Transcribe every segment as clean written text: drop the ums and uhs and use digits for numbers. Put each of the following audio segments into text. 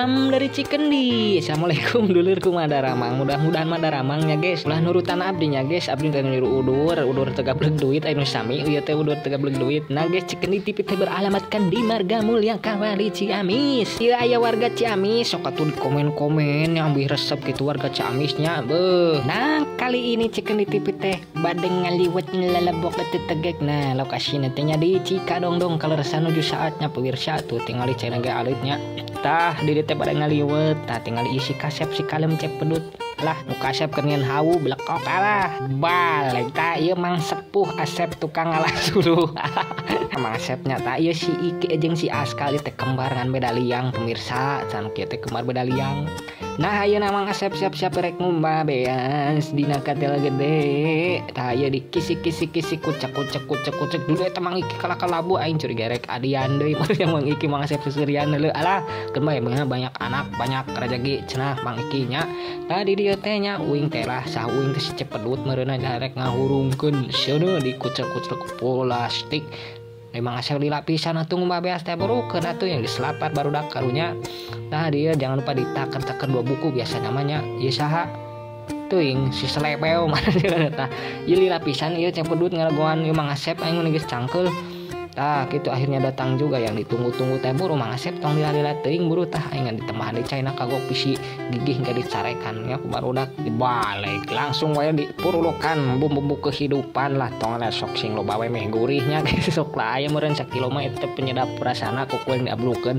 Salam dari Cikendi. Assalamualaikum dulurku madaramang. Mudah-mudahan madaramangnya guys. Ulah nurutan abdi nya guys. Abdi teh niru udur, udur teu gablek duit anu sami ieu teh udur teu gablek duit. Nah guys, Cikendi TV teh beralamatkan di Marga Mulya Kawali Ciamis. Ieu aya warga Ciamis sok atuh di komen-komen yang ambih resep gitu warga Ciamisnya. Beuh. Nah, kali ini Cikendi TV teh bade ngaliwet ngelalebok teh tegek. Nah, lokasina teh nya di Cikadongdong kaleresan nuju saatnya pemirsa tuh tingali cenah ge alitnya. Tah di dieu teh bade ngaliwet, tah tingali isi kasep si kalem cek pedut. Lah nu kasep keur nyeun hawu belekok alah. Balik tah ieu Mang Sepuh Asep tukang ngalah suluh. Mang Asepnya tah ieu si Iki jeung si Askal ieu teh kembar ngan beda liang pemirsa, can kieu teh kembar beda liang. Nah ayeuna Mang Asep siap-siap rek ngumbah beas dina katel gede. Tah ieu dikisik-kisik-kisik kucek-kucek kucek-kucek dulu eta Mang Iki kalah kalabu aing curiga rek adian deui Mang Iki Mang Asep seserian heueuh alah keun bae banyak anak banyak rejeki cenah Mang Iki nya. Tadi dieu teh nya uing teh lah sah uing teh si cepedut meureunna rek ngahurungkeun seuneu dikucek-kucek ku plastik. Memang asal dilapisan atuh ngumbah beas teh burukeun atuh yang diselapat barudak karunya. Nah dia jangan lupa ditaker-taker dua buku biasa namanya ieu saha teuing si selebeo mana tah ieu dilapisan ieu cepedut ngalagoan ieu Mang Asep aing mun geus cangkeul. Tah gitu akhirnya datang juga yang ditunggu-tunggu teh buru Mang Asep tong lila-lila teuing buru tah aing ditembahan di China kagok bisi gigih hingga dicarekan ya ku barudak dibalik langsung wae dipurulukan bumbu-bumbu kehidupan lah tong sok sing loba we meh gurihnya geus sok lah aya meureun sakilo mah eta penyedap rasana ku kueng diablukeun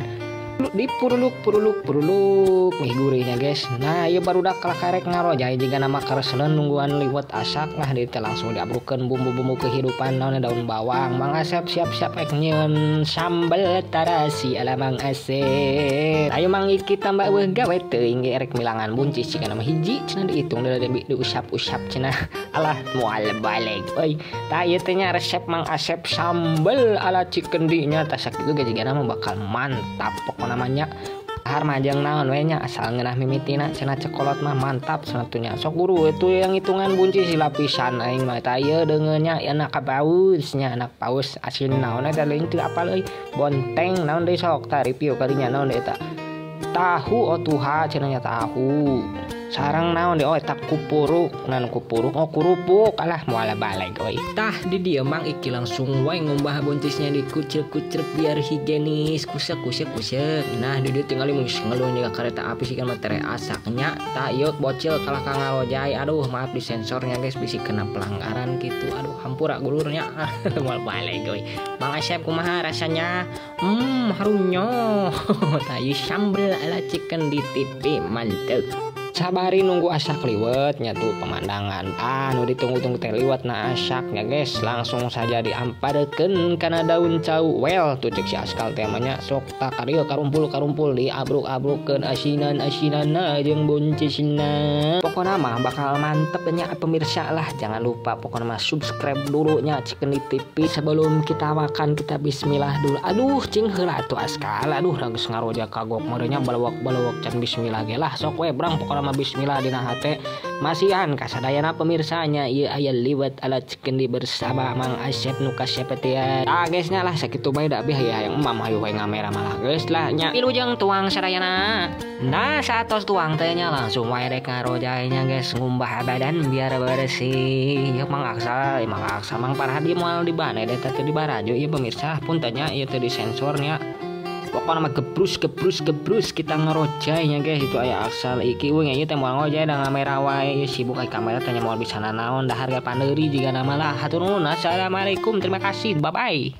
dipuruluk puruluk puruluk meh gurihnya guys. Nah ieu barudak kalah karek ngarojay jiga nama kareseleun nungguan liwet asak nah dieu teh langsung diabrukeun bumbu-bumbu kehidupan naon daun bawang. Mang Asep siap-siap rek nyieun sambel tarasi ala Mang Asep. Ayo Mang Iki tambah eueuh gawe teuing ge rek milangan buncis jiga nama hiji cenah diitung diusap-usap cenah alah moal balik euy. Tah ieu teh nya resep Mang Asep sambel ala Cikendi nya tah sakitu ge jiga nama bakal mantap pokona namanya har majang naon we nya asal ngeunah mimitina cenah cekolot mah mantap cenah tuh nya sok guru itu yang hitungan buncis lapisan aing mah tah ieu deungeunnya anak paus nya anak paus asin naon eta lain teu apal euy bonteng naon deui sok tah review kalinya naon deui eta tahu otuha cenah nya tahu sarang naon deui oh eta kupuruk nan kupuruk oh kurupuk alah moal balik euy. Tah di dieu Mang Iki langsung wae ngumbah buncisnya dikucek-kucek biar higienis kusek-kusek-kusek. Nah di dieu tingali mun geus ngeluh juga kareta api sih kan materi asaknya tah ieu bocil kalah ka ngarojay aduh maaf di sensornya guys bisi kena pelanggaran gitu aduh hampura gulurnya moal balik euy. Mang Asep kumaha rasanya harumnya tah ieu sambel ala Cikendi TV mantep. Sabari nunggu asak liwet nya tuh pemandangan ah nu ditunggu-tunggu teh liwet nah asaknya guys langsung saja diamparkeun kana daun cau well tuh cek si Askal temanya sok tak karieu karumpul-karumpul diabruk-abrukeun asinan-asinana jeung buncisna pokona mah bakal mantep nya pemirsa lah jangan lupa pokona mah subscribe dulu nya Cikendi TV sebelum kita makan kita bismillah dulu aduh cing heula atuh Askal aduh geus ngaroja kagok meureunnya balewak-balewak can bismillah ge lah sok we brang pokona bismillah dina hate masihan kasadayana pemirsanya ieu aya liwet ala Cikendi bersama Mang Asep nu kasep teh ah guys nya lah sakitu bae da abdi hayang emam hayu we ngamera malah geus lah nya wilujeng tuang sadayana. Nah saatos tuang teh nya langsung wae rek ngarojay nya guys ngumbah badan biar bersih ieu Mang Aksa Mang Aksa Mang Parhadi moal dibane eta teh dibarajo ieu pemirsa punten nya ieu teh disensornya pokoknya mah gebrus gebrus gebrus kita ngerojainya guys itu aya Aksal Iki uing ieu teh moal ngojay da ngamera wae ieu sibuk ai kamera teh moal bisa nanaon da harga pandeuri jiga nama lah hatur nuhun assalamualaikum terima kasih bye bye.